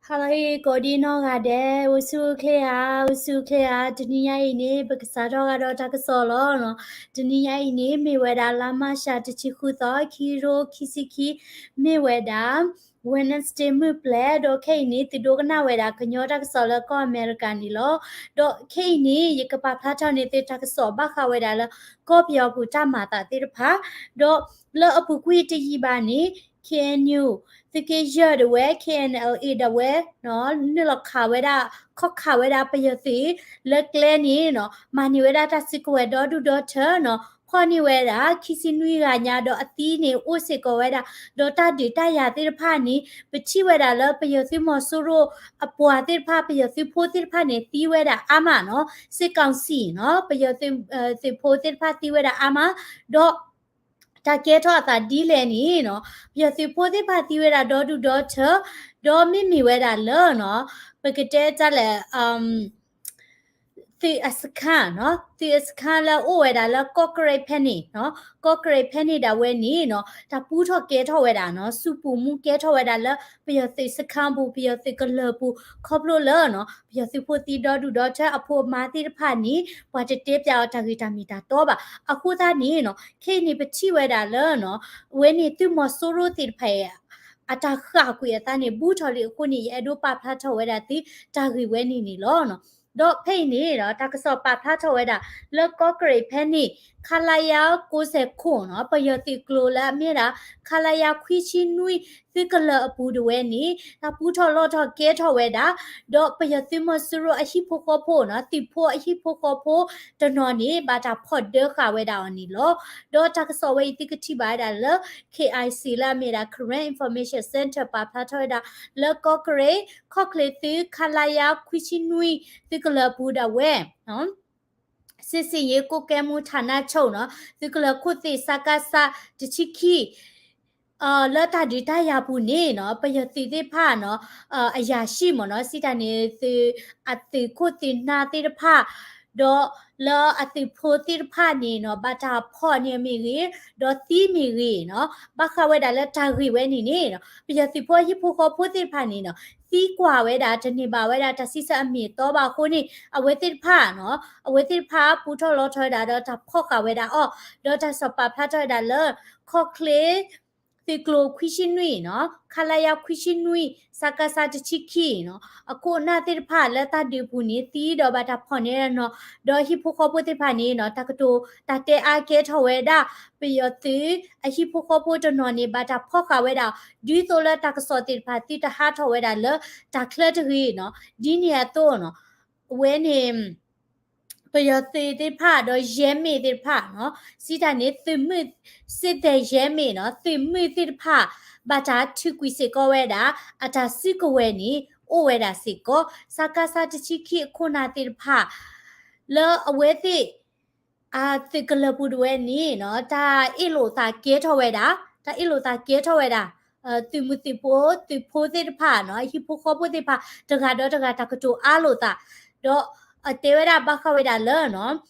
ဟါလၢအဂ့ၤ ကိးဒံနီၢ်ဂၤဒဲး, အိၣ်ဆူၣ်အိၣ်ချ့ဧါ, အိၣ်ဆူၣ်အိၣ်ချ့ဧါ. တနံၤညါအံၤန့ၣ် ပကစးထီၣ်ကဒီးတၢ်ကစီၣ်လီၤ. တနံၤညါအံၤန့ၣ် မ့ၢ်ဝဲဒၣ်လါမၢ်ၡး တဆံဃုသီ ခံကထိခံဆံခံ, မ့ၢ်ဝဲဒၣ် Wednesday မုၢ်ပျဲၤ, ဒီးခဲအံၤန့ၣ် သုဒိကနၣ်ဝဲဒၣ်ကညီတၢ်ကစီၣ်လၢကီၢ်အမဲရကၤန့ၣ်လီၤ. ဒီးခဲအံၤန့ၣ် ယကပာ်ဖျါထီၣ်န့ၢ်သုတၢ်ကစီၣ်ဘၣ်ဃးဝဲဒၣ်လၢ ကီၢ်ပယီၤပူၤတၢ်မၤသးသ့ၣ်တဖၣ်, ဒီးလၢအပူၤကွံာ်တယံာ်ဘၣ်န့ၣ် KNU သုးက့ယဲၢ်ဒၣ်ဝဲ KNLA ဒၣ်ဝဲ နုာ်လီၤခးဝဲဒၣ် ခီၣ်ခးဝဲဒၣ်ပယီၤသုး လၢကျဲန့ၣ်နီၤ မၤန့ၢ်ဝဲဒၣ်တၢ်စုကဝဲၤဒီဒူၣ်ဒီထၢနီၤ ဖီၣ်န့ၢ်ဝဲဒၣ် ခံဆံနွံဂၤညါ ဒီးအသံန့ၣ်အိၣ်စ့ၢ်ကီးဝဲဒၣ် ဒီးတၢ်ဒုးတၢ်ယၤသ့ၣ်တဖၣ်န့ၣ် ပထံၣ်ဝဲဒၣ်လၢပယီၤသုးမီၤစိရိၤအပှၤသ့ၣ်တဖၣ် ပယီၤသုးဖိသ့ၣ်တဖၣ်န့ၣ် သံဝဲဒၣ်အါမးနီၤ စစ်ကောင်စီနီၤ ပယီၤသုးဖိသ့ၣ်တဖၣ်သံဝဲဒၣ်အါမး ဒီး တၢ်ကဲထီၣ်အသးဒ်လဲၣ်န့ၣ်နီၤ ပယီၤသုးဖိသ့ၣ်တဖၣ်သံဝဲဒၣ်ဒီဒူၣ်ဒီထၢ ဒီးမ့မ့ၢ်ဝဲဒၣ်လၢနီၤ ပကတဲတၢ်လဲၣ် သုးအစခန်းနီၤ သုးအစခန်းလၢအိၣ်ဝဲဒၣ်လၢကီၢ်ကရ့းဖဲန့ၣ်နီၤ ကီၢ်ကရ့းဖဲန့ၣ်ဒၣ်ဝဲန့ၣ်နီၤ တၢ်ပူထီၣ်ကဲထီၣ်ဝဲဒၣ်နီၤ ဆူပူၤမူကဲထီၣ်ဝဲဒၣ်လၢ ပယီၤသုးစခန်းပူၤ ပယီၤသုးကလၢၤပူၤ ခီဖျိလၢနီၤ ပယီၤသုးဖိသံဒီဒူၣ်ဒီထၢအဖိအမါသ့ၣ်တဖၣ်န့ၣ် ပှၤတတဲပျးအီၤတၢ်ဂ့ၢ်တၢ်မ့ၢ်တၢ်တီဘၣ်. အဃိသတးန့ၣ်နီၤ ခဲအံၤန့ၣ်ပထံၣ်ဝဲဒၣ်လၢနီၤ အဝဲန့ၣ်သုးမီၤစိရိၤသ့ၣ်တဖၣ်အံၤ အတၢ်ဃၣ်ကွံာ်အသးန့ၣ် ဘူးထီၣ်လံအဃိန့ၣ် ယအဲၣ်ဒိးပာ်ဖျါထီၣ်ဝဲဒၣ်သုတၢ်ဂ့ၢ်ဝဲန့ၣ်န့ၣ်လီၤ. ဒီးဖဲအံၤန့ၣ်ဒီး တၢ်ကစီၣ်ပာ်ဖျါထီၣ်ဝဲဒၣ် လၢကီၢ်ကရ့းဖဲန့ၣ် ခလရ ကိုးဆယ့်ကိုးနီၤ ပယီၤသုးကျိၤလၢအမ့ၢ်ဒၣ် ခလရ ခွံဆံနွံ သုးကလၢၤအပူၤဒၣ်ဝဲန့ၣ် တၢ်ပူထီၣ်လီထီၣ်ကဲထီၣ်ဝဲဒၣ် ဒီးပယီၤသုးမီၤစိရိၤအဟံၣ်ဖိဃီဖိနီၤ သုးဖိအဟံၣ်ဖိဃီဖိတနီၤန့ၣ် ဘၣ်တၢ်ဖီၣ်ဒၢဃာ်ဝဲဒၣ်အီၤန့ၣ်လီၤ. ဒီးတၢ်ကစီၣ်ဝဲအံၤသုကထံၣ်ဘၣ်ဝဲဒၣ်လၢ KIC လၢအမ့ၢ်ဒၣ် Karen Information Center ပာ်ဖျါထီၣ်ဝဲဒၣ် လၢကီၢ်ကရ့း ခီၣ်ချ့သုး ခလရ ခွံဆံနွံ သုးကလၢၤအပူၤဒၣ်ဝဲ စစ်ဆင်ရေးကွပ်ကဲမှုဌာနချုပ်နီၤ သုးကလၢၤခိၣ်သ့ၣ် စကစ တဆံခံ လၢတၢ်ဒုးတၢ်ယၤပူၤန့ၣ်နီၤ ပယီၤသုးသ့ၣ်တဖၣ်နီၤ အရာရှိမ့ၢ်နီၤ စံးတၢ်န့ၣ် သုးအသုးခိၣ်သုးနၢ်သ့ၣ်တဖၣ် ဒီးလၢအသုးဖိသ့ၣ်တဖၣ်န့ၣ်နီၤ ဘၣ်တၢ်ဖီၣ်န့ၢ်မ့ၢ်ဂ့ၤ ဒီးသံမ့ၢ်ဂ့ၤနီၤ ဘၣ်ဃးဝဲဒၣ်လၢတၢ်ဂ့ၢ်ဝဲန့ၣ်န့ၣ်နီၤ ပယီၤသုးဖိအဟံၣ်ဖိဃီဖိသ့ၣ်တဖၣ်န့ၣ်နီၤ သံကွၢ်ဝဲဒၣ် တန့ၢ်ဘၣ်ဝဲဒၣ်တၢ်စံးဆၢအမ့ၢ်အတီဘၣ်အဃိန့ၣ် အဝဲသ့ၣ်တဖၣ်နီၤ အဝဲသ့ၣ်တဖၣ်ပူထီၣ်လီထီၣ်ဝဲဒၣ်ဒီးတၢ်ဖီၣ်ဃာ်ဝဲဒၣ်အီၤ ဒီးတၢ်ကစီၣ်ပာ်ဖျါထီၣ်ဝဲဒၣ်လၢ ခီၣ်ချ့ သုးကျိၤခွံဆံနွံနီၤ ခလရ ခွံဆံနွံ စကစ တဆံခံနီၤ အခိၣ်အနၢ်သ့ၣ်တဖၣ်လၢတၢ်ဒုးပူၤန့ၣ် သံဒီးဘၣ်တၢ်ဖီၣ်န့ၢ်နီၤ ဒီးဟံၣ်ဖိဃီဖိသ့ၣ်တဖၣ်န့ၣ်နီၤ တၢ်ကတိၤတၢ်တဲအါကဲထီၣ်ဝဲဒၣ် ပယီၤသုးအဟံၣ်ဖိဃီဖိတနီၤန့ၣ် ဘၣ်တၢ်ဖီၣ်ဃာ်ဝဲဒၣ် ဒ်သိးလၢတၢ်ကစီၣ်သ့ၣ်တဖၣ်သုတဟးထီၣ်ဝဲဒၣ်လၢ တၢ်ချၢတဂ့ၤနီၤ ဒ်န့ၣ်အသိးနီၤ အဝဲန့ၣ် ပယီၤသုးသ့ၣ်တဖၣ်ဒီးယဲၢ်မ့ၢ်သ့ၣ်တဖၣ်နီၤ စံးတၢ်န့ၣ် သုးမုၢ် စ့ၣ်တဲၣ်ယဲၢ်မ့ၢ်နီၤ သုးမုၢ်သ့ၣ်တဖၣ် ဘၣ်တၢ်ထုးကွံာ်စ့ၢ်ကီးဝဲဒၣ် အတၢ်စုကဝဲၤန့ၣ် အိၣ်ဝဲဒၣ်စ့ၢ်ကီး စကစ တဆံခံအခိၣ်နၢ်သ့ၣ်တဖၣ် လၢအဝဲသ့ၣ် အသုးကလၢၤပူၤတဝဲန့ၣ်နီၤ တၢ်အ့ၣ်လိာ်သးကဲထီၣ်ဝဲဒၣ် တၢ်အ့ၣ်လိာ်သးကဲထီၣ်ဝဲဒၣ် သုးမုၢ်သုးဖိ သုးဖိသ့ၣ်တဖၣ်နီၤ အဟံၣ်ဖိဃီဖိသ့ၣ်တဖၣ် တဂၤဒီးတဂၤတၢ်ကတိၤအါလိာ်သး ဒီးအတဲဝဲဒၣ်ဘၣ်ဃးဝဲဒၣ်လၢနီၤ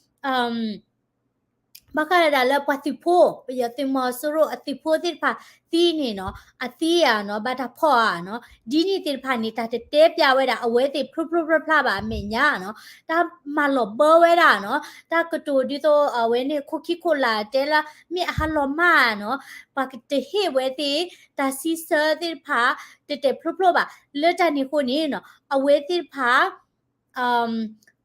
ဘၣ်ဃးဝဲဒၣ်လၢပှၤသုးဖိ ပယီၤသုးမီၤစိရိၤအသုးဖိသ့ၣ်တဖၣ်သံန့ၣ်နီၤ အသံဧါနီၤ ဘၣ်တၢ်ဖီၣ်ဧါနီၤ ဒ်န့ၣ်သ့ၣ်တဖၣ်န့ၣ် တၢ်တတဲပျးဝဲဒၣ် အဝဲသ့ၣ်ဖျိဖျိဖျါဖျါဘၣ်အမဲာ်ညါနီၤ တၢ်မၤလီၤဘၢဝဲဒၣ်နီၤ တၢ်ကတိၤဒ်သိးအဝဲန့ၣ် ခိၣ်ခံခိၣ်လာ်တဲလၢ မ့ၢ်အဟးလီၤမၢ်နီၤ ပှၤကတဟ့ၣ်ဝဲသ့ၣ် တၢ်စံးဆၢသ့ၣ်တဖၣ် တဲာ်တဲာ်ဖျိဖျိဘၣ် လၢတၢ်န့ၣ်အဃိန့ၣ်နီၤ အဝဲသ့ၣ်တဖၣ်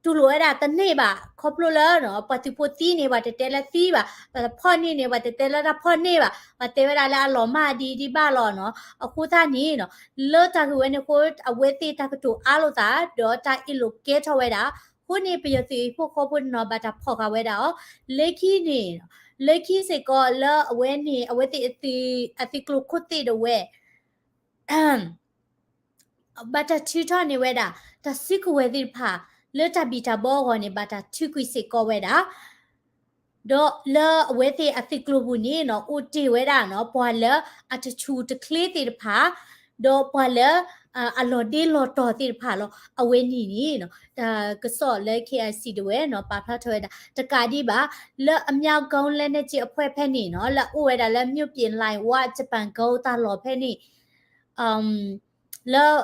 တူၢ်လိာ်ဝဲဒၣ်တန့ၢ်ဘၣ် ခီဖျိလၢ ပှၤသုးဖိသံန့ၣ် ပှၤတတဲလၢသံဘၣ်, ပှၤဖီၣ်န့ၢ်န့ၣ် ပှၤတတဲလၢတၢ်ဖီၣ်န့ၢ်ဘၣ်, ပှၤတဲဝဲဒၣ်လၢအလီၤမၢ်ဒ်ဒ်ဘၣ်လီၤနီၤ. အဃိသတးန့ၣ်နီၤ လၢတၢ်ဂ့ၢ်ဝဲန့ၣ်အဃိ အဝဲသ့ၣ်တၢ်ကတိၤအါလိာ်သး ဒီးတၢ်အ့ၣ်လိာ်ကဲထီၣ်ဝဲဒၣ်, အဃိန့ၣ် ပယီၤသုးအဟံၣ်ဖိဃီဖိတနီၤဘၣ်တၢ်ဖီၣ်ဃာ်ဝဲဒၣ်အီၤ, လၢခံန့ၣ် လၢခံစ့ၢ်ကီးလၢအဝဲန့ၣ် အဝဲသ့ၣ်အသုးကျိၤခိၣ်သ့ၣ်ဒၣ်ဝဲ ဘၣ်တၢ်ထုးထီၣ်န့ၢ်ဝဲဒၣ် တၢ်စုကဝဲၤသ့ၣ်တဖၣ် လၢတၢ်ဘံၣ်တၢ်ဘၢအဂီၢ်န့ၣ် ဘၣ်တၢ်ထုးကွံာ်စ့ၢ်ကီးဝဲဒၣ်, ဒီးလၢအဝဲသ့ၣ်အသုးကျိၤပူၤန့ၣ်နီၤ အိၣ်တ့ၢ်ဝဲဒၣ်နီၤ ပှၤလၢအတဆူၣ်တချ့သ့ၣ်တဖၣ်, ဒီးပှၤလၢ အလီၤဒ့လီၤတီၤသ့ၣ်တဖၣ်လီၤ. အဝဲန့ၣ်န့ၣ် တၢ်ကစီၣ်လၢ KIC ဒၣ်ဝဲနီၤ ပာ်ဖျါထီၣ်ဝဲဒၣ် တကးဒံးဘၣ် လၢအမြောက်ကုန်းလက်နက်ကြီးအဖွဲ့ဖဲန့ၣ်နီၤ လၢအအိၣ်ဝဲဒၣ်လၢ မြို့ပြင်လိုင်ဝ ဂျပန်ကုန်း တၢ်လီၢ်ဖဲန့ၣ် လၢ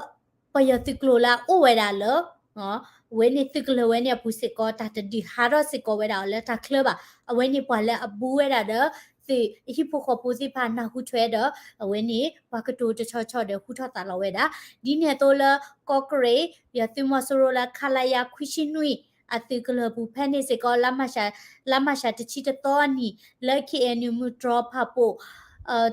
ပယီၤသုးကျိၤလၢအအိၣ်ဝဲဒၣ်လၢ အဝဲန့ၣ်သုးကလၢၤဝဲန့ၣ်အပူၤစ့ၢ်ကီး တၢ်တဒုးဟးထီၣ်စ့ၢ်ကီးဝဲဒၣ်အီၤလၢတၢ်ချၢဘၣ်. အဝဲန့ၣ်ပှၤလၢအဘူးဝဲဒၣ်ဒီး သုးအဟံၣ်ဖိဃီဖိသ့ၣ်တဖၣ်နၢ်ဟူထွဲဒီး အဝဲန့ၣ် ပှၤကတိၤတဆီဆီဒီးဟူထီၣ်သးလီၤဝဲဒၣ်. ဒ်န့ၣ်အသိးလၢကီၢ်ကရ့ၣ် ပယီၤသုးမီၤစိရိၤလၢ ခလရ ခွံဆံနွံ အသုးကလၢၤပူၤဖဲန့ၣ်စ့ၢ်ကီး လါမၢ်ၡးတဆံတသီအနံၤ လၢ ခ့ၣ်အဲၣ်ယူၣ် မုၢ်တြီၤဖၣ်ပိၣ်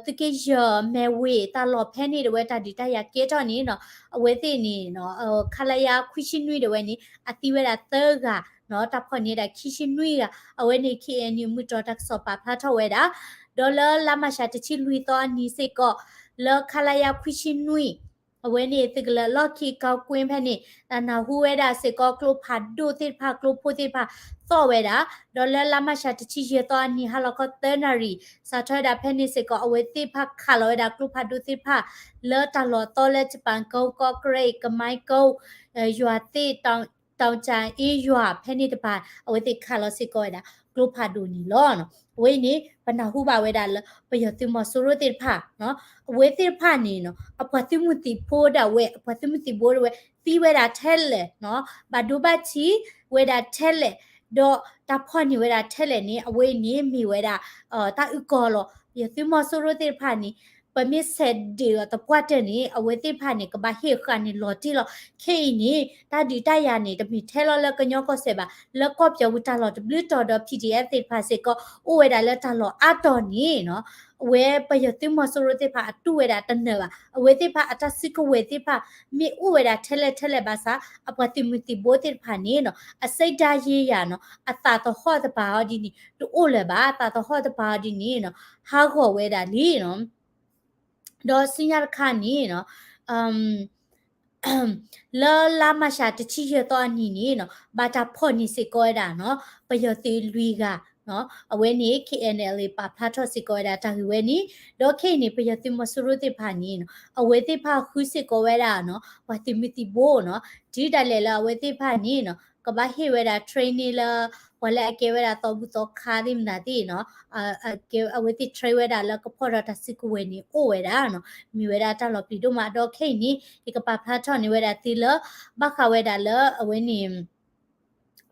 သုးက့ယဲၢ် မဲၢ်ဝ့ၢ်တၢ်လီၢ်ဖဲန့ၣ်တဝဲ တၢ်ဒုးတၢ်ယၤကဲထီၣ်န့ၣ်နီၤ အဝဲသ့ၣ်န့ၣ် ခလရ ခွံဆံနွံ တဝဲန့ၣ် အသံဝဲဒၣ်သၢဂၤနီၤ တၢ်ဖီၣ်န့ၢ်ဒၣ်ခံဆံနွံဂၤ အဝဲန့ၣ် ခ့ၣ်အဲၣ်ယူၣ် မုၢ်တြီၤတၢ်ကစီၣ်ပာ်ဖျါထီၣ်ဝဲဒၣ် ဒီးလၢလါမၢ်ၡးတဆံလွံၢ်သီအနံၤစ့ၢ်ကီး လၢ ခလရ ခွံဆံနွံ အဝဲန့ၣ် သုးကလၢၤလီၢ်ခံ ကီၢ်ကွ့ၢ်ဖဲန့ၣ် တၢ်နၢ်ဟူဝဲဒၣ်စ့ၢ်ကီး ကျိဖးဒိၣ်သ့ၣ်တဖၣ် ကျိဖိသ့ၣ်တဖၣ် သီၣ်ဝဲဒၣ် ဒီးလၢလါမၢ်ၡးတဆံယဲၢ်သီအနံၤ ဟါလီၤခီသၢနၣ်ရံၣ် စးထီၣ်ဝဲဒၣ်ဖဲန့ၣ်စ့ၢ်ကီး အဝဲသ့ၣ်တဖၣ်ခးလီၤဝဲဒၣ်ကျိဖးဒိၣ်သ့ၣ်တဖၣ် လၢတၢ်လီၢ်သီလၢ ကပၣ်ကီ ကီၢ်ကရ့ၣ် ကမံကီ ယွၤသ့ၣ် တီၣ်ကၠၣ်အ့ယွၤဖဲန့ၣ်တဖၣ် အဝဲသ့ၣ်ခးလီၤစ့ၢ်ကီးဝဲဒၣ် ကျိဖးဒိၣ်န့ၣ်လီၤ. အဝဲအံၤန့ၣ် ပနၢ်ဟူဘၣ်ဝဲဒၣ်လၢ ပယီၤသုးမီၤစိရိၤသ့ၣ်တဖၣ် အဝဲသ့ၣ်တဖၣ်န့ၣ်နီၤ အပှၤသုးမုၢ်သံၣ်ဖိဒၣ်ဝဲ အပှၤသုးမုၢ်သံၣ်ဘိဒၣ်ဝဲ သံဝဲဒၣ်ထဲလဲၣ်နီၤ ဘၣ်ဒိဘၣ်ထံးဝဲဒၣ်ထဲလဲၣ် ဒီးတၢ်ဖီၣ်န့ၢ်ဝဲဒၣ်ထဲလဲၣ်န့ၣ် အဝဲအံၤန့ၣ်မ့ၢ်ဝဲဒၣ် တၢ်အုၣ်ကီၤလီၤ. ပယီၤသုးမီၤစိရိၤသ့ၣ်တဖၣ်န့ၣ် ပမ့ၢ်ဆဲးဒုးအီၤသပှၢ်တၢၢ်န့ၣ် အဝဲသ့ၣ်တဖၣ်န့ၣ် ကဘၣ်ဟ့ၣ်ဃာ်န့ၣ်လီၤတံၢ်လီၤ. ခဲအံၤန့ၣ် တၢ်ဒုးတၢ်ယၤန့ၣ် တမ့ၢ်ထဲလီၤလၢကညီကီၢ်စဲၣ်ဘၣ် လၢကီၢ်ပယီၤပူၤတၢ်လီၢ်တဘျုးတီၤဒီး ပီၣ်ဒံၣ်အဲၣ်သ့ၣ်တဖၣ်စ့ၢ်ကီး အိၣ်ဝဲဒၣ်လၢတၢ်လီၢ်အါတီၤန့ၣ်နီၤ အဝဲပယီၤသုးမီၤစိရိၤသ့ၣ်တဖၣ်အတူၢ်ဝဲဒၣ်တနၢၤဘၣ်. အဝဲသ့ၣ်တဖၣ်အတၢ်စုကဝဲၤသ့ၣ်တဖၣ် မ့ၢ်အိၣ်ဝဲဒၣ်ထဲလဲၣ်ထဲလဲၣ်ဘၣ်ဆၣ် အပှၤသုးမုၢ်သံၣ်ဘိသ့ၣ်တဖၣ်န့ၣ်နီၤ အစိတ်ဓာတ်ရေးရာနီၤ အသးသဟီၣ်တပၤအီၤဒ်န့ၣ် တအိၣ်လၢၤဘၣ်. အသးသဟီၣ်တပၤအီၤဒ်န့ၣ်နီၤ ဟးဂီၤဝဲဒၣ်လံနီၤ ဒီးဆူညါတခါန့ၣ်နီၤ လၢလါမၢ်ၡးတဆံယဲၢ်သီအနံၤန့ၣ်နီၤ ဘၣ်တၢ်ဖီၣ်န့ၢ်စ့ၢ်ကီးဝဲဒၣ်နီၤ ပယီၤသုးလွံၢ်ဂၤနီၤ အဝဲန့ၣ် ခ့ၣ်အဲၣ်ယူၣ် ပာ်ဖျါထီၣ်စ့ၢ်ကီးဝဲဒၣ်တၢ်ဂ့ၢ်ဝဲန့ၣ် ဒီးခဲအံၤန့ၣ် ပယီၤသုးမီၤစိရိၤသ့ၣ်တဖၣ်န့ၣ်နီၤ အဝဲသ့ၣ်တဖၣ်ဃုစ့ၢ်ကီးဝဲဒၣ်နီၤ ပှၤသုးမုၢ်သံၣ်ဘိနီၤ တုၤဒၣ်လဲာ်လၢအဝဲသ့ၣ်တဖၣ်န့ၣ်နီၤ ကဘၣ်ဟ့ၣ်ဝဲဒၣ် training လၢ ပှၤလၢအကဲဝဲဒၣ်သီဘူၣ်သီခါသ့ၣ်မနုၤသ့ၣ်နီၤ အဝဲသ့ၣ် train ဝဲဒၣ်လၢကဖီၣ်ဒီးတၢ်စုကဝဲၤန့ၣ်အိၣ်ဝဲဒၣ်နီၤ မ့ၢ်ဝဲဒၣ်တၢ်လီၤပျံၤဒိၣ်မး ဒီးခဲအံၤန့ၣ် ယကပာ်ဖျါထီၣ်န့ၢ်ဝဲဒၣ်သုလၢ ဘၣ်ဃးဝဲဒၣ်လၢအဝဲန့ၣ်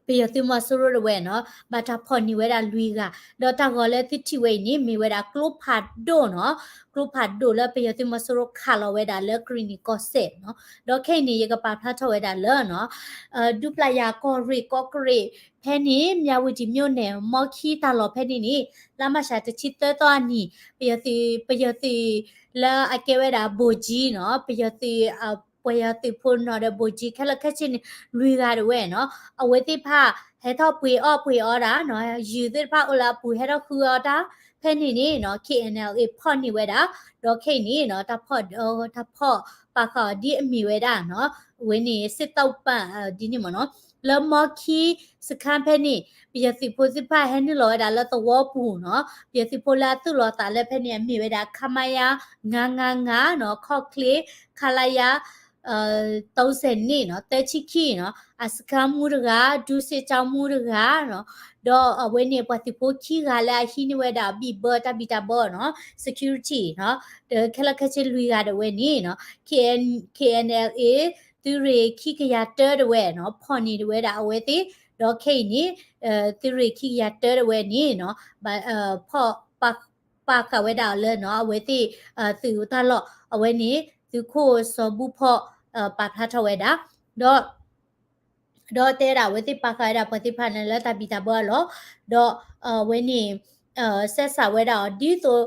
ပယီၤသုးမီၤစိရိၤတဝဲနီၤ ဘၣ်တၢ်ဖီၣ်န့ၢ်ဝဲဒၣ်လွံၢ်ဂၤ ဒီးတၢ်ဂီၤလၢသုထံၣ်ဝဲအံၤန့ၣ် မ့ၢ်ဝဲဒၣ်ကျိဖးဒိၣ်နီၤ ကျိဖးဒိၣ်လၢပယီၤသုးမီၤစိရိၤခးလီၤဝဲဒၣ်လၢကရံၣ်နံၣ်ကီၢ်စဲၣ်နီၤ ဒီးခဲအံၤန့ၣ် ယကပာ်ဖျါထီၣ်ဝဲဒၣ်လၢနီၤ ဒူပျၢ်ယၤကီၢ်ရ့ၣ်ကီၢ်ကရ့ၣ် ဖဲန့ၣ် မြဝတီမြို့နယ် မီခံတၢ်လီၢ်ဖဲန့ၣ်န့ၣ် လါမၢ်ၡးတဆံသၢသီအနံၤ ပယီၤသုး ပယီၤသုးလၢအကဲဝဲဒၣ် ဗိုလ်ကြီးနီၤ ပယီၤသုး ပယီၤသုးဖိနီၤဒီး ဗိုလ်ကြီး ခဲလၢာ်ခဲဆ့န့ၣ် လွံၢ်ဂၤတဝဲနီၤ အဝဲသ့ၣ်တဖၣ် ဟဲထီၣ်ပှ့ၤအီၣ်ပှ့ၤအီတၢ်နီၤ ယုၢ်သ့ၣ်တဖၣ်အိၣ်လၢအပူၤ ဟဲထီၣ်ဃုအီတၢ် ဖဲန့ၣ်န့ၣ်နီၤ ခ့ၣ်အဲၣ်ယူၣ် ဖီၣ်န့ၢ်ဝဲဒၣ် ဒီးခဲအံၤန့ၣ်နီၤ တၢ်ဖီၣ် တၢ်ဖီၣ်ပာ်ဃာ်အီၤဒ်အမ့ၢ်ဝဲဒၣ်နီၤ အဝဲန့ၣ် စစ်သုံ့ပန်း ဒ်န့ၣ်မ့ၢ်နီၤ လၢမီခံ စခန်းဖဲန့ၣ် ပယီၤသုးဖိသ့ၣ်တဖၣ်ဟဲနုာ်လီၤဝဲဒၣ်လၢသဝီပူၤနီၤ ပယီၤသုးဖိလၢအသူၣ်လီၤသးလၢဖဲန့ၣ် အမ့ၢ်ဝဲဒၣ် ခမရ ငါးငါးငါးနီၤ ခီၣ်ချ့ ခလရ သုံးဆယ်နှစ်နီၤ သၢဆံခံနီၤ အစခန်းမှူးတဂၤ ဒုစစ်ကြောင်းမှူးတဂၤနီၤ ဒီးအဝဲန့ၣ် ပှၤသုးဖိခံဂၤလၢအဟံးန့ၢ်ဝဲဒၣ် ဘံၣ်ဘၢ တၢ်ဘံၣ်တၢ်ဘၢနီၤ security နီၤ ဒီးခဲလၢာ်ခဲဆ့လွံၢ်ဂၤတဝဲန့ၣ်နီၤ ခ့ၣ်အဲၣ်ယူၣ် ခ့ၣ်အဲၣ်ယူၣ် သုးရ့ၣ်ခံကယၤတၢတဝဲနီၤ ဖီၣ်န့ၢ်တဝဲဒၣ်အဝဲသ့ၣ် ဒီးခဲအံၤန့ၣ် သုးရ့ၣ်ခံကယၤတၢတဝဲန့ၣ်နီၤ ဖီၣ် ပာ်ဃာ်ဝဲဒၣ်အီၤလၢနီၤ အဝဲသ့ၣ် သုးတၢ်လီၢ် အဝဲန့ၣ် သုးခိၣ်စီၤဘူၣ်ဖီၣ် ပာ်ဖျါထီၣ်ဝဲဒၣ် ဒီး ဒီးတဲဝဲဒၣ်အဝဲသ့ၣ်ပာ်ဃာ်ဝဲဒၣ်ပှၤသ့ၣ်တဖၣ်န့ၣ်လၢတၢ်ဘံၣ်တၢ်ဘၢအလီၢ် ဒီးအဝဲန့ၣ် ဆက်ဆံဝဲဒၣ်အီၤဒ်သိး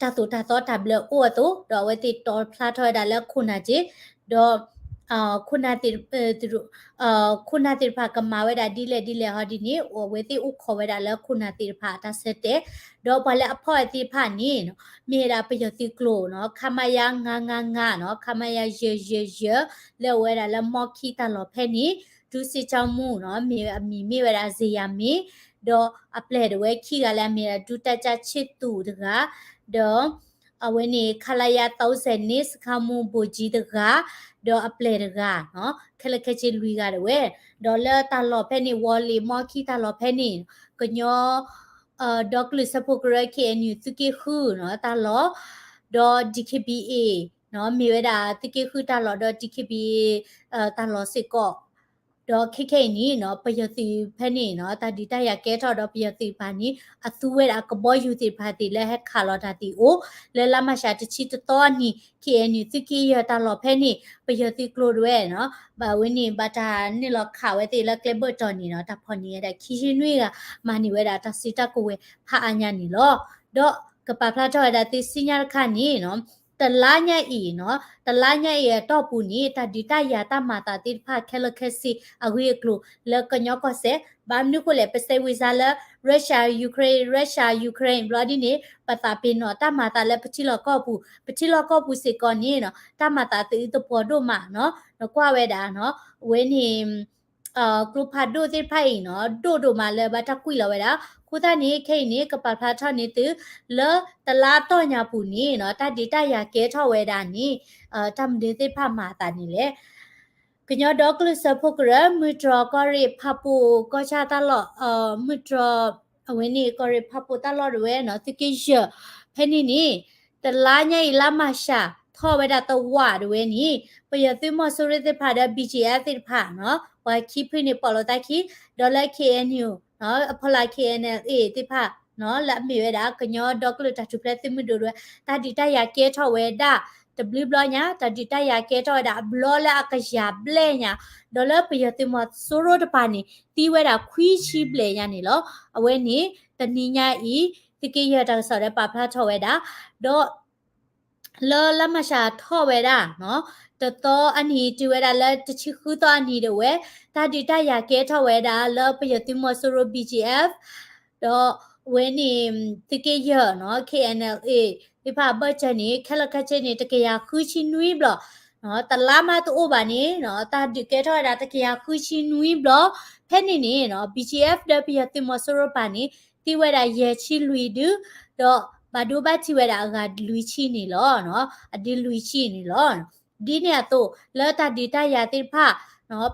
တၢ်သိၣ်တၢ်သီတၢ်ဘျၢအိၣ်အသိး ဒီးအဝဲသ့ၣ်တီဖျါထီၣ်ဝဲဒၣ်လၢခိၣ်နၢ်က့ ဒီး ခိၣ်နၢ်သ့ၣ် ခိၣ်နၢ်သ့ၣ်တဖၣ်ကမၤဝဲဒၣ်ဒ်လဲၣ်ဒ်လဲၣ်ဟီဒ်န့ၣ် အဝဲသ့ၣ်အိၣ်ခိးဝဲဒၣ်လၢခိၣ်နၢ်သ့ၣ်တဖၣ်အတၢ်ဆၢတဲာ် ဒီးပှၤလၢအဖီၣ်အသ့ၣ်တဖၣ်န့ၣ်နီၤ မ့ၢ်ဝဲဒၣ်ပယီၤသုးကျိၤနီၤ ခမရ ငါးငါးငါးနီၤ ခမရ ယဲၢ်ယဲၢ်ယဲၢ် လၢအဝဲဒၣ်လၢမီခံတၢ်လီၢ်ဖဲန့ၣ် ဒုစစ်ကြောင်းမှူးနီၤ မ့ၢ်အမံၤမ့ၢ်ဝဲဒၣ် ဇေယျာမင်း ဒီးအပျဲၢ်တဝဲခံဂၤလၢအမ့ၢ်ဝဲဒၣ် ဒုတပ်ကြပ်ချစ်သူတဂၤ ဒီး အဝဲန့ၣ် ခလရ သုံးဆယ်နှစ် စခန်းမှူး ဗိုလ်ကြီးတဂၤ ဒီးအပျဲၢ်တဂၤနီၤ ခဲလၢာ်ခဲဆ့လွံၢ်ဂၤတဝဲ ဒီးလၢတၢ်လီၢ်ဖဲန့ၣ် ဝီၤလ့ၤ မီခံတၢ်လီၢ်ဖဲန့ၣ် ကညီ ဒီကလုာ်စၢဖှိၣ်ကရၢ ခ့ၣ်အဲၣ်ယူၣ် သုးက့ဃုနီၤ တၢ်လီၢ် ဒီး ဒီကဘ့ၣ်အ့ၣ် မ့ၢ်ဝဲဒၣ်သုးက့ဃုတၢ်လီၢ်ဒီး DKBA တၢ်လီၢ်စ့ၢ်ကီး, ဒီးခဲခဲအံၤန့ၣ်နီၤ ပယီၤသုးဖဲန့ၣ်နီၤ တၢ်ဒုးတၢ်ယၤကဲထီၣ်ဒီးပယီၤသုးတဖၣ်န့ၣ် အသူဝဲဒၣ်အကဘီယူၤသ့ၣ်တဖၣ်သ့ၣ်လၢဟဲခးလီၤတၢ်သ့ၣ်အိၣ် လၢလါမၢ်ၡးတဆံတသီအနံၤ KNU သုးက့ယဲၢ်တၢ်လီၢ်ဖဲန့ၣ် ပယီၤသုးကျိၤဒၣ်ဝဲနီၤ ဘၣ်ဝဲန့ၣ် ဘၣ်တၢ်န့ၢ်လီၤခးဝဲသ့ၣ်လၢကျဲဘၢၣ်တီၤန့ၣ်နီၤ တၢ်ဖီၣ်န့ၢ်ဝဲဒၣ်ခံဆံနွံဂၤ မၤန့ၢ်ဝဲဒၣ်တၢ်စုတၢ်ကဝဲၤဖးအါညါန့ၣ်လီၤ. ဒီးကပာ်ဖျါထီၣ်ဝဲဒၣ်သုဆံညါတခါန့ၣ်နီၤ တလါညါအံၤနီၤ တလါညါအံၤအတီၢ်ပူၤန့ၣ် တၢ်ဒုးတၢ်ယၤတၢ်မၤသးသ့ၣ်တဖၣ်ခဲလၢာ်ခဲဆ့အဂ့ၢ်အကျိၤလၢကညီကီၢ်စဲၣ် ဘၣ်မနုၤဃိလဲၣ် ပစဲးဝံၤစါလၢ Russia Ukraine Russia Ukraine ဘျီဒ်န့ၣ် ပသးပ့ၤနီၣ်တၢ်မၤသးလၢပထံလီၢ်ကီၢ်ပူၤ ပထံလီၢ်ကီၢ်ပူၤစ့ၢ်ကီးန့ၣ်နီၤ တၢ်မၤသးသုးအုးသပှီၤဒိၣ်မးနီၤ နကွၢ်ဝဲဒၣ်နီၤ အဝဲန့ၣ် ကျိဖးဒိၣ်သ့ၣ်တဖၣ်အံၤနီၤ ဒိၣ်ဒိၣ်မးလၢဘၣ်တၢ်ကွံာ်လီၤဝဲဒၣ် အဃိသတးန့ၣ် ခဲအံၤန့ၣ် ကပာ်ဖျါထီၣ်န့ၢ်သု လၢတလါအတီၢ်ညါပူၤန့ၣ်နီၤ တၢ်ဒုးတၢ်ယၤကဲထီၣ်ဝဲဒၣ်န့ၣ် တၢ်မနုၤသ့ၣ်တဖၣ်မၤအသးန့ၣ်လဲၣ် ကညီဒီကလုာ်စၢဖှိၣ်ကရၢ မုၢ်တြီၤကီၢ်ရ့ၣ်ဖးပိာ်ကီၢ်ဆၣ်တၢ်လီၢ် မုၢ်တြီၤ အဝဲန့ၣ်ကီၢ်ရ့ၣ်ဖးပိာ်တၢ်လီၢ်ဒၣ်ဝဲနီၤ သုးက့ယဲၢ် ဖဲန့ၣ်န့ၣ် တလါညါအံၤလါမၢ်ၡး ထီၣ်ဝဲဒၣ်တဝာ်ဒၣ်ဝဲန့ၣ် ပယီၤသုးမီၤစိရိၤသ့ၣ်တဖၣ်ဒီး BGF သ့ၣ်တဖၣ်နီၤ ပှၤခံဖုန့ၣ်ပိာ်လိာ်သးခံ ဒီးလၢ KNU အဖီလာ် KNLA သ့ၣ်တဖၣ်နီၤ လၢအမ့ၢ်ဝဲဒၣ်ကညီဒီကလုာ်တၢ်ထူၣ်ဖျဲးသုးမုၢ်ဒိၣ်ဒၣ်ဝဲ တၢ်ဒုးတၢ်ယၤကဲထီၣ်ဝဲဒၣ် တဘျုးဘျီညါ တၢ်ဒုးတၢ်ယၤကဲထီၣ်ဝဲဒၣ်အဘျီလၢအကယၤဘျဲၣ်ညါ ဒီးလၢပယီၤသုးမီၤစိရိၤတပၤန့ၣ် သံဝဲဒၣ်ခွံဆံဘျဲၣ်ညါန့ၣ်လီၤ. အဝဲန့ၣ် တနံၤညါအံၤ သုးက့ယဲၢ်တၢ်ကစီၣ်ဒီးပာ်ဖျါထီၣ်ဝဲဒၣ် ဒီး လၢလါမၢ်ၡးထီၣ်ဝဲဒၣ် တသီအနံၤတုၤဝဲဒၣ်လၢတဆံဃုသီအနံၤဒၣ်ဝဲ တၢ်ဒုးတၢ်ယၤကဲထီၣ်ဝဲဒၣ်လၢပယီၤသုးမီၤစိရိၤ BGF ဒီးဝဲန့ၣ် သုးက့ယဲၢ်နီၤ KNLA သ့ၣ်တဖၣ်အဘၢၣ်စၢၤန့ၣ် ခဲလၢာ်ခဲဆ့န့ၣ် တကယၤဃုဆံနွံဘျီ တလါမးတအိၣ်ဘၣ်န့ၣ် တၢ်ဒုးကဲထီၣ်ဝဲဒၣ်တကယၤဃုဆံနွံဘျီ ဖဲန့ၣ်န့ၣ် BGF ဒီးပယီၤသုးမီၤစိရိၤတပၤန့ၣ် သံဝဲဒၣ်ယဲၢ်ဆံလွံၢ်ဒု ဒီးဘၣ်ဒိဘၣ်ထံးဝဲဒၣ်အဂၤလွံၢ်ဆံန့ၣ်လီၤ. အဒုလွံၢ်ဆံန့ၣ်လီၤ. ဒ်န့ၣ်အသိး လၢတၢ်ဒုးတၢ်ယၤသ့ၣ်တဖၣ်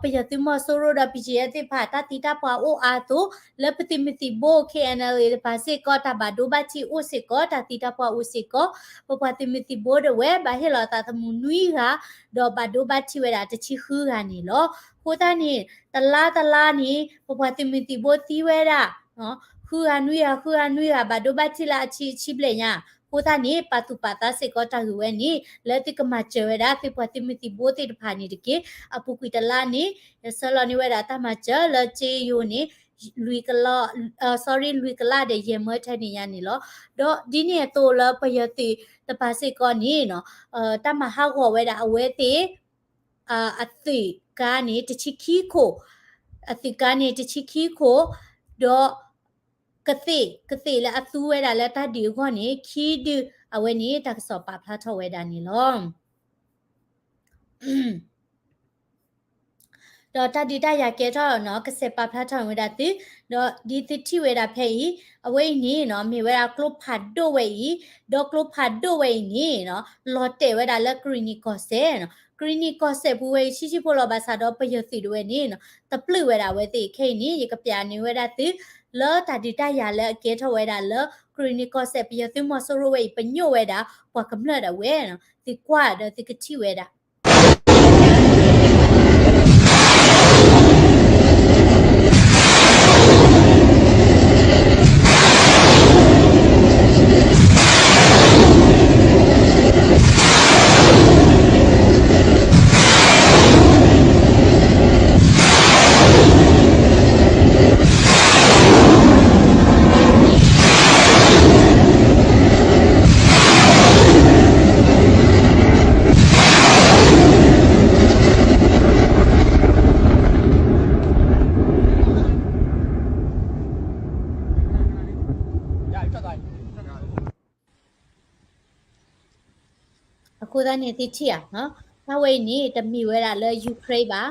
ပယီၤသုးမီၤစိရိၤဒီး BGF သ့ၣ်တဖၣ် တၢ်သံတၢ်ပှၢ်အိၣ်အါအသိး လၢပသုးမုၢ်သံၣ်ဘိ KNLA တပၤစ့ၢ်ကီး တၢ်ဘၣ်ဒိဘၣ်ထံးအိၣ်စ့ၢ်ကီး တၢ်သံတၢ်ပှၢ်အိၣ်စ့ၢ်ကီး ပပှၤသုးမုၢ်သံၣ်ဘိဒၣ်ဝဲ ဘၣ်ဟ့ၣ်လီၤသးသမူနွံဂၤ ဒီးဘၣ်ဒိဘၣ်ထံးဝဲဒၣ်တဆံဃုဂၤန့ၣ်လီၤ. အဃိသတးန့ၣ် တလါတလါန့ၣ် ပပှၤသုးမုၢ်သံၣ်ဘိသံဝဲဒၣ် ဃုဂၤနွံဂၤ ဃုဂၤနွံဂၤ ဘၣ်ဒိဘၣ်ထံးလၢအဆံအဆံဘျဲၣ်ညါ အဃိသတးန့ၣ် ပာ်သူၣ်ပာ်သးစ့ၢ်ကီးတၢ်ဂ့ၢ်ဝဲန့ၣ် လၢသုကမၤစၢၤဝဲဒၣ် သုပှၤသုးမုၢ်သံၣ်ဘိသ့ၣ်တဖၣ်န့ၣ်တက့ၢ်. အပူၤကွံာ်တလါန့ၣ် ယဆၢလီၤန့ၢ်ဝဲဒၣ်တၢ်မၤစၢၤလၢစ့ယိၤန့ၣ် လွံၢ်ကလး sorry လွံၢ်ကလးဒီးယဲၢ်မၢထဲန့ၣ်ညါန့ၣ်လီၤ. ဒီးဒ်န့ၣ်အသိးလၢပယီၤသုးတပၤစ့ၢ်ကီးန့ၣ် တၢ်မၤဟးဂီၤဝဲဒၣ်အဝဲသ့ၣ် အသုးကါန့ၣ်တဆံခံခိၣ်, အသုးကါန့ၣ်တဆံခံခိၣ်, ဒီးကသ့ၣ် ကသ့ၣ်လၢအသူဝဲဒၣ်လၢတၢ်ဒုးအဂီၢ်န့ၣ် ခံဒု အဝဲန့ၣ်တၢ်ကစီၣ်ပာ်ဖျါထီၣ်ဝဲဒၣ်န့ၣ်လီၤ. ဒီးတၢ်ဒုးတၢ်ယၤကဲထီၣ်နီၤ ကစဲးပာ်ဖျါထီၣ်ဝဲဒၣ်သု, ဒီးဒ်သုထံၣ်ဝဲဒၣ်ဖဲအံၤ အဝဲအံၤန့ၣ်နီၤ မ့ၢ်ဝဲဒၣ်ကျိဖးဒိၣ်ဝဲအံၤ, ဒီးကျိဖးဒိၣ်ဝဲအံၤန့ၣ်နီၤ လီၤတဲာ်ဝဲဒၣ်လၢကရံၣ်နံၣ်ကီၢ်စဲၣ်နီၤ, ကရံၣ်နံၣ်ကီၢ်စဲၣ်ပူၤဝဲအံၤ ဆံးဆံးဖိလီၤ ဘၣ်ဆၣ်ဒီးပယီၤသုးဒၣ်ဝဲန့ၣ်နီၤ တပျုာ်ဝဲဒၣ်အဝဲသ့ၣ်ခဲအံၤန့ၣ် ယကပျးန့ၢ်ဝဲဒၣ်သု လၢတၢ်ဒုးတၢ်ယၤလၢအကဲထီၣ်ဝဲဒၣ်လၢ ကရံၣ်နံၣ်ကီၢ်စဲၣ် ပယီၤသုးမီၤစိရိၤဝဲအံၤ ပညိၣ်ဝဲဒၣ် ပှၤကမျၢၢ်ဒၣ်ဝဲနီၤ သုကွၢ်ဒီးသုကထံၣ်ဝဲဒၣ် အဃိသတးန့ၣ် သုထံၣ်ဧါ, တၢ်ဝဲအံၤန့ၣ် တမ့ၢ်ဝဲဒၣ်လၢ Ukraine ဘၣ်.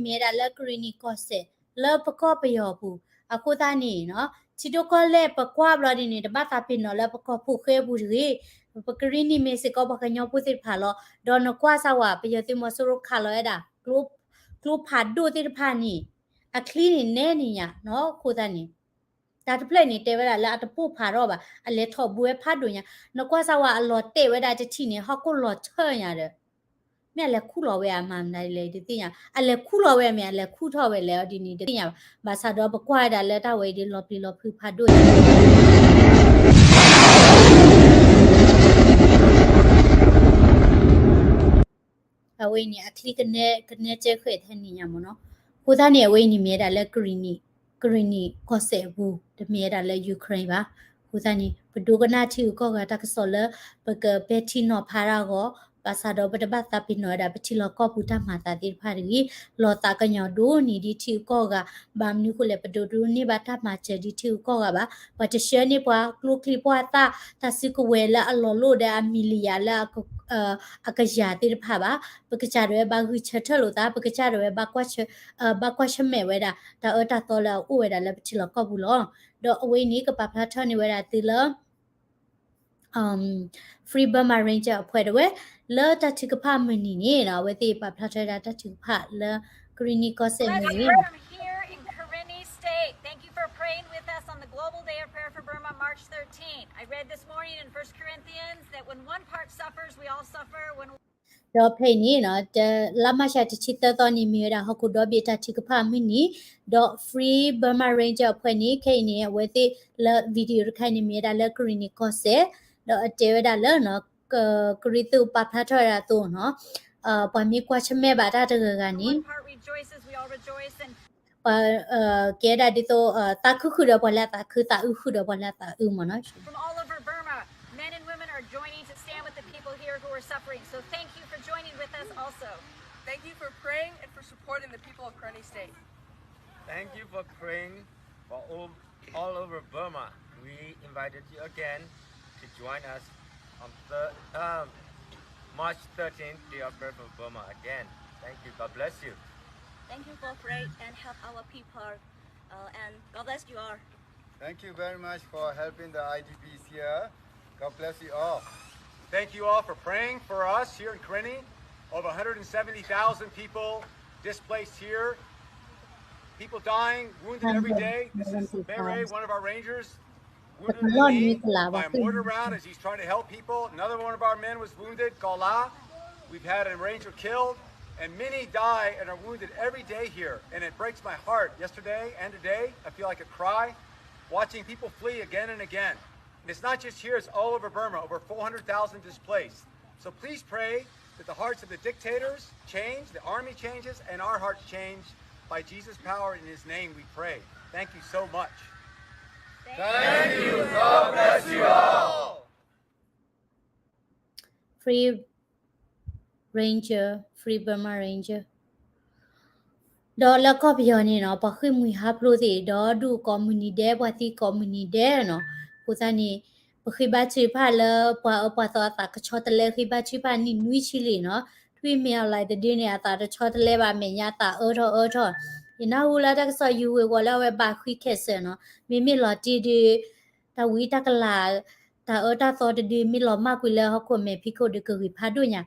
မ့ၢ်ဝဲဒၣ်လၢကရံၣ်နံၣ်ကီၢ်စဲၣ် လၢပကီၢ်ပယီၤပူၤ, အဃိသတးန့ၣ်နီၤ ထံဒိၣ်ကီၢ်လဲၢ်ပကွၢ်ဘျီဒ်န့ၣ် တဘၣ်သးပ့ၤနီၣ်လၢပကီၢ်ဖိဃဲပူၤတဂ့ၤ, ပကရံၣ်နံၣ်မ့ၢ်စ့ၢ်ကီးပှၤကညီဖိသ့ၣ်တဖၣ်လီၤ. ဒီးနကွၢ်စၢ်ဝဲ ပယီၤသုးမီၤစိရိၤခးလီၤဝဲဒၣ် ကျိဖးဒိၣ်သ့ၣ်တဖၣ်န့ၣ် အချံန့ၣ်နဲန့ၣ်ညါနီၤ, အဃိသတးန့ၣ် တၢ်တဖျၢၣ်န့ၣ် တဲဝဲဒၣ်လၢအတပိၢ်ဖးထီၣ်ဘၣ်, အလဲၤထီၣ်ဘူးဝဲဖးဒိၣ်ညါ, နကွၢ်စၢ်ဝဲအလီၤတဲာ်ဝဲဒၣ်တထံၣ်န့ၣ် ဟီၣ်ခိၣ်လီၤထၢညါဒီး မ့ၢ်အလဲၤခူၣ်လီၤဝဲအမၤမနုၤလဲၣ်တသ့ၣ်ညါ, အလဲၤခူၣ်လီၤဝဲမ့ၢ်အလဲၤခူၣ်ထီၣ်ဝဲလဲၣ်အီၤဒ်န့ၣ်တသ့ၣ်ညါဘၣ်. ဘၣ်ဆၣ်ဒီးပကွၢ်ဝဲဒၣ်လၢတၢ်ဝဲအံၤဒီးလီၤပျံၤလီၤဖုးဖးဒိၣ်ညါ အဝဲအံၤန့ၣ် အချံကနဲကနဲကဲဃဲၣ်ထဲန့ၣ်ညါမ့ၢ်နီၤ. အဃိသတးန့ၣ် အဝဲအံၤန့ၣ်မ့ၢ်ဝဲဒၣ်လၢ ကရံၣ်နံၣ်ကီၢ်စဲၣ်အပူၤ တမ့ၢ်ဝဲဒၣ်လၢ Ukraine ဘၣ်. အဃိသတးန့ၣ် ပဒိကနၣ်ထံဂုၤကီၢ်ဂၤတၢ်ကစီၣ်လၢ ပကပဲာ်ထံနီၤဖးတၢ်အဂီၢ်, ဘၣ်ဆၣ်ဒီးပတဘၣ်သးပ့ၤနီၣ်ဝဲဒၣ်ပထံလီၢ်ကီၢ်ပူၤတၢ်မၤသးသ့ၣ်တဖၣ်တဂ့ၤ, လီၤသးကညီၤဒိၣ်န့ၢ်ဒ်ထံဂုၤကီၢ်ဂၤ, ဘၣ်မနုၤဃိလဲၣ် ပဒိးဒိးန့ၢ်ဘၣ်တၢ်မၤစၢၤဒ်ထံဂုၤကီၢ်ဂၤဘၣ်. ပှၤတဆှၢန့ၢ်ပှၤကျိချံပှၢ်သၣ် တၢ်စုကဝဲၤလၢအလီၤလိၣ်ဒီးအမံၤလံယၤလၢ အကယၤသ့ၣ်တဖၣ်ဘၣ်. ပကစၢ်ဒၣ်ဝဲဘၣ်ဂုာ်ဆၢထၢၣ်လိာ်သး, ပကစၢ်ဒၣ်ဝဲဘၣ်ကွၢ်ဆၢ, ဘၣ်ကွၢ်ဆၢၣ်မဲာ်ဝဲဒၣ် တၢ်အၢတၢ်သီလၢအအိၣ်ဝဲဒၣ်လၢပထံလီၢ်ကီၢ်ပူၤလီၤ. ဒီးအဝဲအံၤန့ၣ် ကပာ်ဖျါထီၣ်န့ၢ်ဝဲဒၣ်သုလၢ Free Burma Ranger အဖွဲ့တဝဲ လၢတၢ်ထုကဖၣ်မုၢ်နံၤန့ၣ်နီၤ, အဝဲသ့ၣ်ပာ်ဖျါထီၣ်ဝဲဒၣ်တၢ်ထုကဖၣ်လၢ ကရံၣ်နံၣ်ကီၢ်စဲၣ်မုၢ်နံၤ Let's pray from here in Karenni State. Thank you for praying with us on the Global Day of Prayer for Burma, March thirteenth. I read this morning in First Corinthians that when one part suffers, we all suffer. When ဒီးဖဲအံၤန့ၣ်နီၤ, လါမၢ်ၡးတဆံသၢသီန့ၣ် မ့ၢ်ဝဲဒၣ်ဟီၣ်ခိၣ်ဒီဘ့ၣ်တၢ်ထုကဖၣ်မုၢ်နံၤ, ဒီး Free Burma Ranger အဖွဲ့န့ၣ် ခဲအံၤန့ၣ် အဝဲသ့ၣ်လၢ video တခါအံၤန့ၣ် မ့ၢ်ဝဲဒၣ်လၢကရံၣ်နံၣ်ကီၢ်စဲၣ်, ဒီးအတဲဝဲဒၣ်လၢ ကရံၣ်သူးပာ်ဖျါထီၣ်ဝဲဒၣ်အသိးနီၤ, ပှၤမ့ၢ်ကွၢ်ဆၢၣ်မဲာ်ဘၣ်တၢ်တဂၤဂၤန့ၣ် ပှၤကဲဒၣ်ဒ်သိး သးခုဃုာ်ဒီးပှၤလၢအသးခု, သးအုးဃုာ်ဒီးပှၤလၢအသးအုးမ့ၢ်နီၤ. From all over Burma, men and women are joining to stand with the people here who are suffering. So thank you for joining with us also. Thank you for praying and for supporting the people of Karenni State. Thank you for praying for all, all over Burma. We invited you again to join us on thir-, um, March thirteenth, Day of Prayer for Burma again. Thank you. God bless you. Thank you for pray and help our people, uh, and God bless you all. Thank you very much for helping the I D Ps here. God bless you all. Thank you all for praying for us here in Karenni. Over one hundred seventy thousand people displaced here. People dying, wounded every day. This is Mary, one of our rangers, wounded in the knee by a mortar round as he's trying to help people. Another one of our men was wounded, Gala. We've had a ranger killed, and many die and are wounded every day here, and it breaks my heart. Yesterday and today, I feel like a cry, watching people flee again and again. And it's not just here, it's all over Burma, over four hundred thousand displaced. So please pray that the hearts of the dictators change, the army changes, and our hearts change. By Jesus' power, in his name we pray. Thank you so much. Thank you. God bless you all. Free Ranger, Free Burma Ranger. ဒီးလၢကီၢ်ပယီၤန့ၣ်နီၤ, ပှၤဃ့ၢ်မှံဟးဖျိးသ့ၣ်, ဒီးဒူၣ်ကိးမုၢ်နံၤဒဲး, ပှၤသံကိးမုၢ်နံၤဒဲးနီၤ. အဃိသတးန့ၣ် ပဃ့ဘါထုကဖၣ်လၢ ပှၤအၢပှၤသီအသးကဆီတလဲ ဃ့ဘါထုကဖၣ်နံၣ်နွံဆံလံနီၤ. ထွံၣ်မ့ၢ်အီၤလၢတဒုန့ၣ် အသးတဆီတလဲဘၣ်, မဲာ်ညါသးအၢထီၣ်အၢထီၣ်. ယနၢ်ဟူလၢတၢ်ကစီၣ်ယုၢ်ဝ့ၤဝီၤလၢအဝဲဘၣ်ဃ့ခဲစၢၣ်နီၤ. မ့မ့ၢ်လီၤတံၢ်ဒုး တၢ်ဝံတၢ်ကလၤ တၢ်အၢတၢ်သီတဒု မ့ၢ်လီၤမၢ်ကွံာ်လၢဟီၣ်ခိၣ်မဲာ်ဖံးခိၣ်ဒီးကဂ့ၤဖးဒိၣ်ညါ.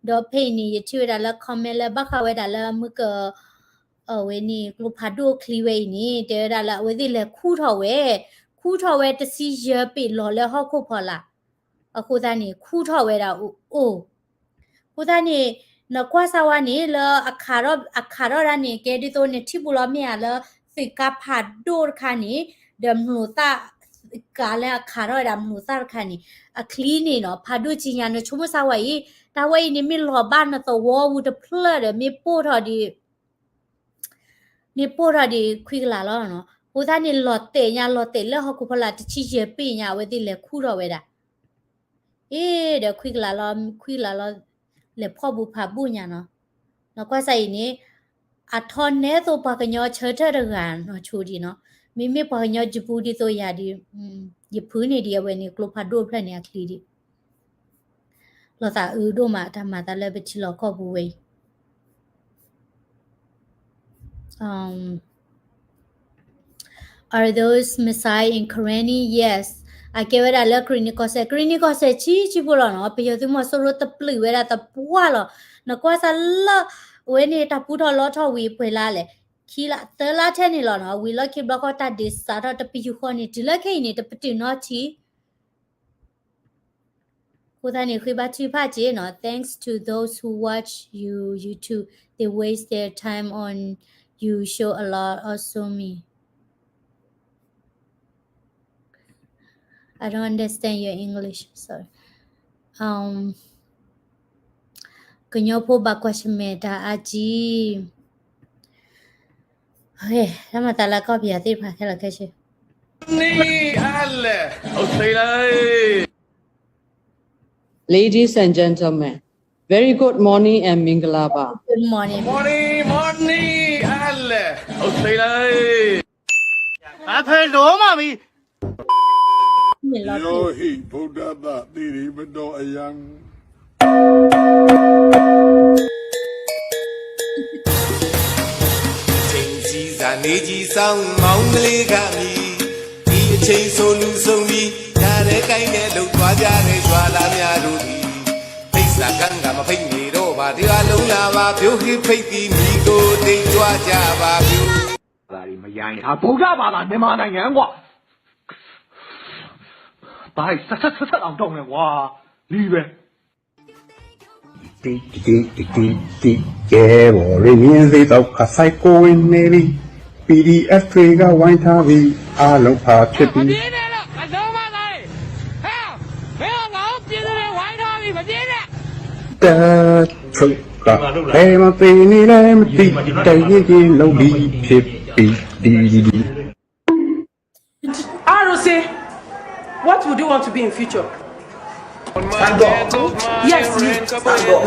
ဒီးဖဲအံၤန့ၣ် ယထံၣ်ဝဲဒၣ်လၢ comment လၢဘၣ်ဃးဝဲဒၣ်လၢမုၢ်က အဝဲန့ၣ် ကျိဖးဒိၣ်ချံဝဲအံၤန့ၣ် တဲဝဲဒၣ်လၢအဝဲသ့ၣ်လဲၤခူၣ်ထီၣ်ဝဲ, ခူၣ်ထီၣ်ဝဲတဆံယဲၢ်ပ့ၤလီၤလၢဟီၣ်ခိၣ်ဖီလာ်. အဃိသတးန့ၣ် ခူၣ်ထီၣ်ဝဲဒၣ်အိၣ် အဃိသတးန့ၣ် နကွၢ်စၢ်ဝဲန့ၣ် လၢအခးထီၣ်, အခးထီၣ်ဒၣ်န့ၣ် ကဲဒ်သိးနထံၣ်ဘူးလီၤမ့ၢ်ဧါလၢ သုးကါဖးဒိၣ်တခါန့ၣ် ဒီးမျိာ်သၣ်, သုးကါလၢအခးထီၣ်ဝဲဒၣ်မျိာ်သၣ်တခါန့ၣ် အချံန့ၣ်နီၤ ဖးဒိၣ်ကံညါ နဆိကမိၣ်စၢ်ဝဲအံၤ တၢ်ဝဲအံၤန့ၣ်မ့ၢ်လီၤဘၣ်နသဝီပူၤတဖျၢၣ်ဒီး မ့ၢ်ပိၢ်ထီၣ်ဒံး မ့ၢ်ပိၢ်ထီၣ်ဒံးခွံကလးလီၤနီၤ. အဃိသတးန့ၣ် လီၤတဲာ်ညါ လီၤတဲာ်လၢဟီၣ်ခိၣ်ဖီလာ်တဆံယဲၢ်ပ့ၤညါ အဝဲသ့ၣ်လဲၤခူၣ်ထီၣ်ဝဲဒၣ် အ့ ဒီးခွံကလးလီၤ, ခွံကလးလီၤ လဲၤဖီၣ်ဘူးဖးဘူးညါနီၤ. နကွၢ်စၢ်အံၤန့ၣ် အထီနဲသိးပှၤကညီဆၢထၢၣ်တဂၤနီၤ ဆိဒံးနီၤ. မ့မ့ၢ်ပှၤကညီယပူၤဒ်သိးယၤဒံး ယဖုန့ၢ်ဒံးအဝဲန့ၣ် ကျိဖးဒိၣ်တဖျၢၣ်န့ၣ်အချံဒံး လီၤသးအုးဒိၣ်မး တၢ်မၤသးလၢပထံလီၢ်ကီၢ်ပူၤဝဲအံၤ. Um, are those Maasai in Karenni? Yes. အကဲဝဲဒၣ်လၢကရံၣ်နံၣ်ကီၢ်စဲၣ်, ကရံၣ်နံၣ်ကီၢ်စဲၣ်ဆံးဆံးဖိလီၤနီၤ, ပယီၤသုးမီၤစိရိၤတပျုာ်ဝဲဒၣ်သပှၢ်လီၤ. နကွၢ်စၢ်လၢ အဝဲန့ၣ်တၢ်ပူထီၣ်လီထီၣ်ဝံၤပှဲၤလါလဲၣ်, ခံလါသၢလါထဲန့ၣ်လီၤနီၤ, ဝံၤလီၢ်ခံဘျီဃီတၢ်ဒုးစးထီၣ်တပယူာ်ဃီန့ၣ် တုၤလၢခဲအံၤန့ၣ် တပတုာ်နီတထံၣ် အဃိသတးန့ၣ် ဃ့ဘါထုကဖၣ်က့ၤနီၤ, thanks to those who watch you YouTube, they waste their time on you show a lot also me. I don't understand your English, sorry. Um, ကညီဖိဘၣ်ကွၢ်ဆၢၣ်မဲာ်တၢ်အါကံ တၢ်မၤသးလၢကီၢ်ပယီၤသ့ၣ်တဖၣ်ခဲလၢာ်ခဲဆ့ Ladies and gentlemen, very good morning and မင်္ဂလာပါ. Good morning. Morning, morning, Ale. အဖဲဒိၣ်မးမံၤ ယဟ့ၣ်ဖိဒၣ်သးသ့ၣ်မဒီးအယံ အချိန်ကြီးစံး မင်းကလေးကမြည် ဒီအချိန် ဆိုလူ ဆုံးနည်း ရတဲ့ကိုင်တဲ့ လုပ်သွားကြတဲ့ ရွာသားများတို့သည် ဖိတ်စာကမ်းက မဖိတ်နေတော့ပါ တရွာလုံးလာပါ ပျိၢ်ဟ့ၣ်ဖိတ်သည် မီးကို တိတ်ကြွကြပါ ပျိၢ် ဘာသာတွေမရိုင်းတာ ဗုဒ္ဓဘာသာ မြန်မာနိုင်ငံကွာ ဘာတွေဆက်ဆက်ဆက်ဆက်အောင်တောင်းနေကွာ လီပဲ တီတီတီတီတီ ကဲ ဘော်ရင်းမြစ် သီးကီၢ် ခါဆိုင် ကိုဝင်းနေလီ ပီဒီအက်ဖ် တွေက ဝိုင်းထားပြီ အားလုံး ဖျားဖြစ်ပြီ မပြေးနဲ့တော့ အဆုံးမလိုက် ဟဲ မင်းတို့ ငါတို့ ပြည်သူတွေ ဝိုင်းထားပြီ မပြေးနဲ့ တပ်ချုပ်က ဘယ်မှာသေနေလဲမသိ တိုက်ရေးကြီးလုပ်ပြီးဖြစ်ပြီ ဒီဒီဒီ R O C, what would you want to be in future? Thank God. Yes, you. Thank God.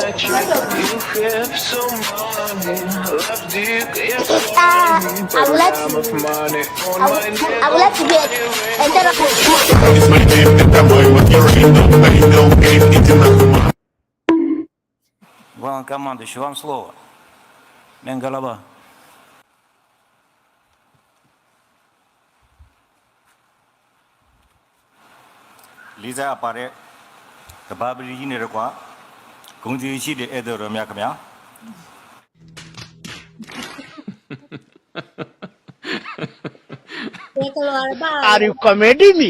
Uh, I would like to, I would, I would like to be a, a therapist. It's my name, the boy with your ring, no pain, no gain, it's enough. Вам команду, что вам слово? Менгалаба. လေးစားပါတဲ့ ကမ္ဘာ့ပရိသတ်ကြီးနဲ့တကွ ဂုဏ်ကျိန်ရှိတဲ့ ဧည့်သည်တော်များခင်ဗျာ။ တဲကလီၤဘၣ် Are you comedy me?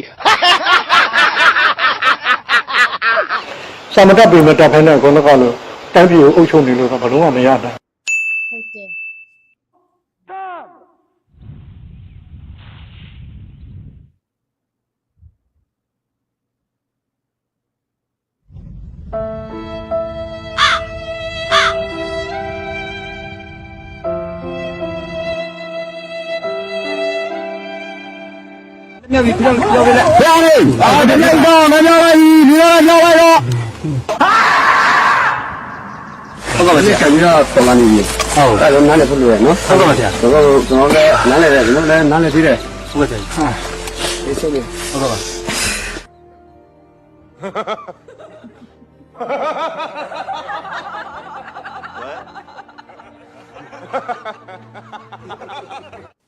စာမတတ်ပေမဲ့ တတ်ဖဲနဲ့ အကုန်လုံးကလို့ တိုင်းပြည်ကို အုပ်ချုပ်နေလို့တော့ ဘယ်လိုမှ မရနိုင်ဘူး။ ဟုတ်တယ်။ ဘုရားလေ အာ တမၢ်ကြီးတော့ မၢ်ကြီးပါကြီး ဒီတော့ မၢ်ကြီးပါတော့ ဟုတ်ကဲ့ပါဆရာ အဲ့တော့ နားလည်ဖို့လိုတယ်နော် ဟုတ်ကဲ့ပါဆရာ ကျွန်တော်တို့ ကျွန်တော်လည်း နားလည်တယ် ကျွန်တော်လည်း နားလည်သေးတယ် ဟုတ်ကဲ့ဆရာ ဟုတ်ကဲ့ပါ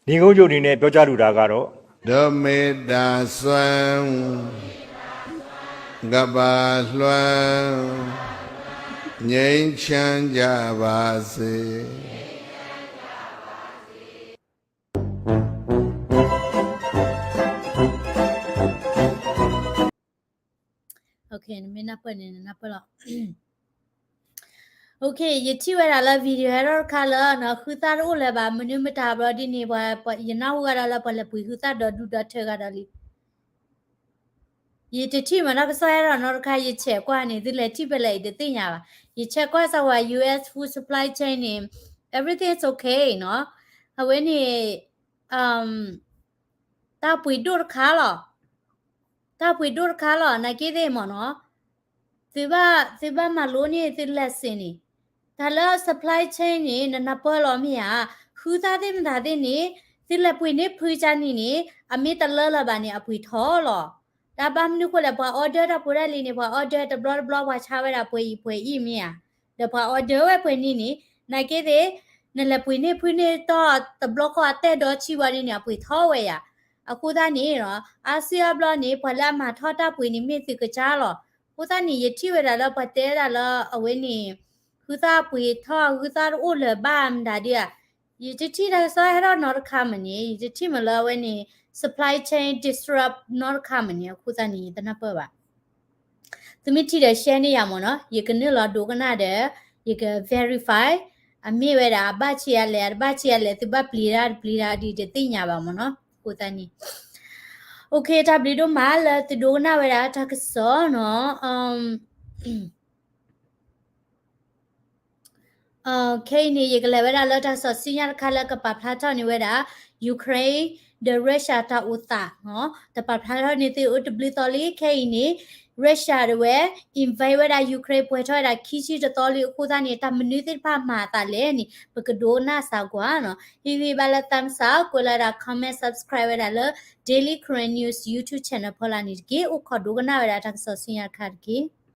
ဒီကုန်းချုပ်အနေနဲ့ ပြောကြားလိုတာကတော့ ဒီမေတ္တာစွမ်း ကမ္ဘာလွှမ်း ငြိမ်းချမ်းကြပါစေ Okay, နမ့ၢ်နၢ်ပၢၢ်န့ၣ် နနၢ်ပၢၢ်လီၤ. Okay, ယထံၣ်ဝဲဒၣ်လၢ video ဟဲထီၣ်တခါလၢ နီၤ ဃုသၣ်တအိၣ်လၢၤဘၣ် မနုၤမတၤဘျီဒ်န့ၣ် ပှၤ ပှၤ ယနၢ်ဟူဂၤဒီးလၢ ပှၤလဲၤပှ့ၤဃုသၣ်ဒီးဒူဒီးထၢဂၤဒီးလံ. ယတထံၣ်မးနီၤ ကစီၣ်ဟဲထီၣ်နီတခါ ယဆဲးကွၢ်န့ၣ် သုလဲၤထံၣ်ဖဲလဲၣ်အံၤတသ့ၣ်ညါဘၣ်. ယဆဲးကွၢ်စၢ်ဝဲ U S food supply chain န့ၣ် everything is okay နီၤ. အဝဲန့ၣ် တၢ်ပှ့ၤဒိၣ်တခါလီၤ. တၢ်ပှ့ၤဒိၣ်တခါလီၤ နာ်က့သ့ၣ်မ့ၢ်နီၤ. သုဘၣ် သုဘၣ်မၤလိန့ၢ်သု lesson န့ၣ် တၢ်လၢ supply chain န့ၣ် နနၢ်ပၢၢ်လီၤမ့ၢ်ဧါ. ဃုသၣ်သ့ၣ်မတၤသ့ၣ်န့ၣ် သုလဲၤပှ့ၤန့ၢ်ဖုကၢ်နံၤန့ၣ် အမ့ၢ်တလၢလၢၤဘၣ်န့ၣ် အပှ့ၤထီလီၤ. တၢ်ဘၣ်မနုၤဃိလဲၣ် ပှၤ order တၢ်ဖိတၢ်လံၤန့ၣ် ပှၤ order တဘျီတဘျီ ပှၤဆါဝဲဒၣ်ပှဲၤအံၤပှဲၤအံၤမ့ၢ်ဧါ. ဒီးပှၤ order ဝဲပှဲၤနံၤန့ၣ် နာ်က့သ့ၣ် နလဲၤပှ့ၤန့ၢ်ဖုန့ၢ်တီၢ်တဘျီဃီအတဲဒီဆံးဝဲဒ်န့ၣ် အပှ့ၤထီၣ်ဝဲယၤ. အဃိသတးန့ၣ် အါစုအါဘျီန့ၣ် ပှၤလၢအမၤထီၣ်တၢ်ပှ့ၤန့ၣ်မ့ၢ်သုးကစၢ်လီၤ. အဃိသတးန့ၣ် ယထံၣ်ဝဲဒၣ်လၢပှၤတဲဒၣ်လၢအဝဲန့ၣ် ဟုသၣ်ပှ့ၤထီၣ် ဟုသၣ်တအိၣ်လၢၤဘၣ်မတၤဒ်ဧါ. ယတထံၣ်တၢ်ကစီၣ်ဟဲထီၣ်နီတခါမ့ၢ်န့ၣ် ယတထံၣ်မ့ၢ်လၢအဝဲန့ၣ် supply chain disrupt နီတခါမ့ၢ်န့ၣ် အဃိသတးန့ၣ် ယတနၢ်ပၢၢ်ဘၣ်. သုမ့ၢ်ထံၣ်ဒီး share န့ၢ်ယၤမ့ၢ်နီၤ, ယကနုာ်လီၤဒိကနၣ်ဒီး ယက verify အမ့ၢ်ဝဲဒၣ် အဘၣ်ဆံးအလဲၣ် အတဘၣ်ဆံးအလဲၣ် သုဘၣ်ပျံၤတၢ်တပျံၤတၢ်ဒ်တသ့ၣ်ညါဘၣ်မ့ၢ်နီၤ. အဃိသတးန့ၣ် OK တၢ်ဘျုးဒိၣ်မးလၢသုဒိကနၣ်ဝဲဒၣ်တၢ်ကစီၣ်နီၤ. ခဲအံၤန့ၣ် ယကလဲၤဝဲဒၣ်လၢတၢ်ကစီၣ်ဆူညါတခါလၢကပာ်ဖျါထီၣ်န့ၢ်ဝဲဒၣ် Ukraine ဒီး Russia တၢ်အိၣ်သးနီၤ, တပာ်ဖျါထီၣ်န့ၢ်သုအိၣ်တဘျုးသီလံ. ခဲအံၤန့ၣ် Russia တဝဲ invade ဝဲဒၣ် Ukraine ပှဲၤထီၣ်ဝဲဒၣ်ခံဆံတသီလံ. အဃိသတးန့ၣ် တၢ်မနုၤသ့ၣ်တဖၣ်မၤအသးလဲၣ်န့ၣ် ပကဒိကနၣ်စးကွၢ်နီၤ. ဟ့ၣ်ဂံၢ်ဘါလၢ thumbs up ကွဲးလီၤဝဲဒၣ် comment subscribe ဝဲဒၣ်လၢ Daily Karen News YouTube channel ဖီလာ်န့ၣ်တက့ၢ်. အိၣ်ခိးဒိကနၣ်ဝဲဒၣ်တၢ်ကစီၣ်ဆူညါတခါတက့ၢ်.